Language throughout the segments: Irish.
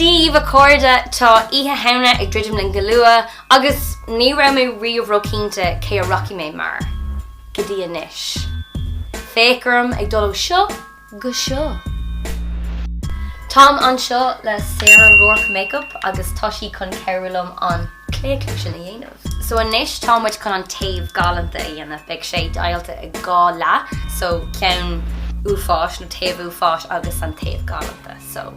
Dia daoibh a chairde, tá Oíche Shamhna ag druidim linn go luath agus ní raibh mé riamh ró-chinnte cé a rachaidh mé mar, go dtí anois. Féach orm ag dul ó seo go seo! Táim anseo le Sarah Rourke Makeup agus tá sí chun cabhrú liom an claochlú sin a dhéanamh. So anois tá muid chun an taobh galánta a dhéanamh, beidh sé deighilte i dhá leath, so ceann uafáis nó taobh uafáis agus an taobh galánta, so.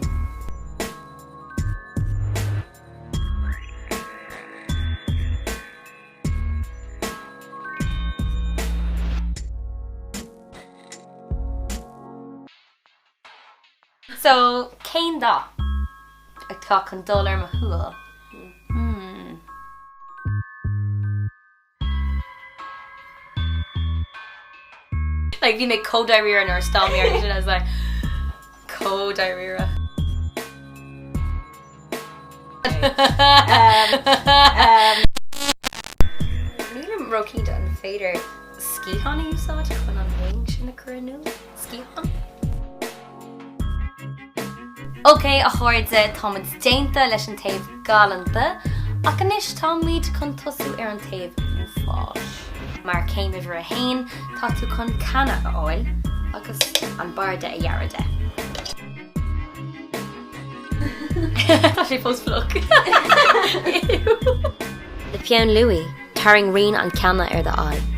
So, cén dath atá chun dul ar mo shúil? Hmm. Like, bhí mé chomh dáiríre nuair a stop mé ar sin, I was like, chomh dáiríre. Nílim róchinnte an féidir sciathán a úsáid chun an wing sin a chur in iúl? Sciathán? Ok, a chairde, táimid déanta leis an taobh galánta, ach anois táimid chun tosú ar an taobh uafáis. Mar céim uimhir a haon, tá tú chun canna a fháil agus an barr de a ghearradh de. Tá sé fós fliuch. Le peann luaidhe, tarraing rian an cheanna ar d'aghaidh.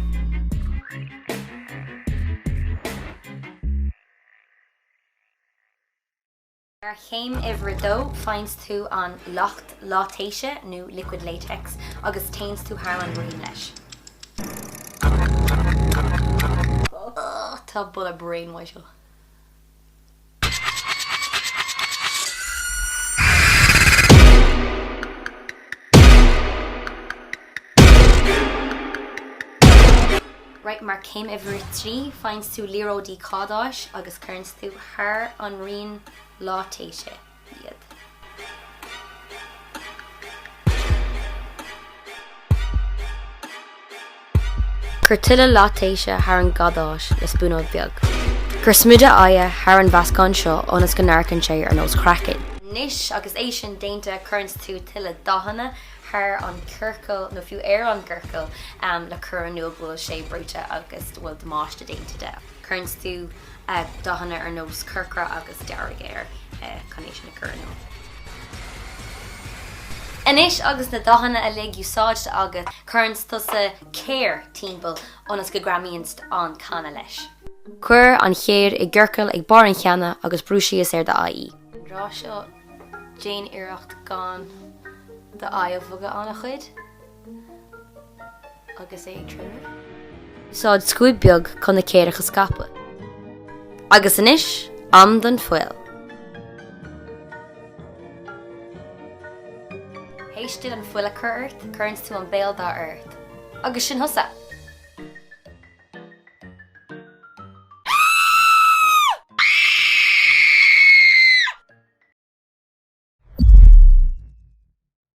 Ar chéim uimhir a dó, faigheanns tú an leacht laitéise nó liquid latex agus téanns tú thar an rian leis. Tá boladh bréan uaidh seo. Right, mar céim uimhir a 3, faigheanns tú liathróidí cadáis agus cuireanns tú thar an rian laitéise iad. Cuir tuilleadh laitéise thar an gcadás le spúnóg bheag. Cuir smideadh aghaidhe thar an mheascán seo ionas go n-amharcann sé ar nós craicinn. Anois agus é sin déanta cuireanns tú tuilleadh dathanna thar an ciorcal nó fiú ar an gciorcal le cur in iúl go bhfuil sé brúite agus go bhfuil damáiste déanta de. Cuireanns tú dathanna ar nós corcra agus dearg air chun é sin a chur in iúl. Anois agus na dathanna uilig úsáidte agat, cuireanns tusa céir timpeall ionas go ngreamaíonns an canna leis. Cuir an chéir i gciorcal ag barr an cheanna agus brú síos ar d'aghaidh í. An tráth seo, déan iarracht gan d'aghaidh a bhogadh an-chuid. agus é ag triomú. Úsáid scuab beag chun na céireach a scaipeadh. Agus anois, am don fuil. Théis duit an fuil a chur ort, cuireanns tú an béaldath ort. Agus sin thusa!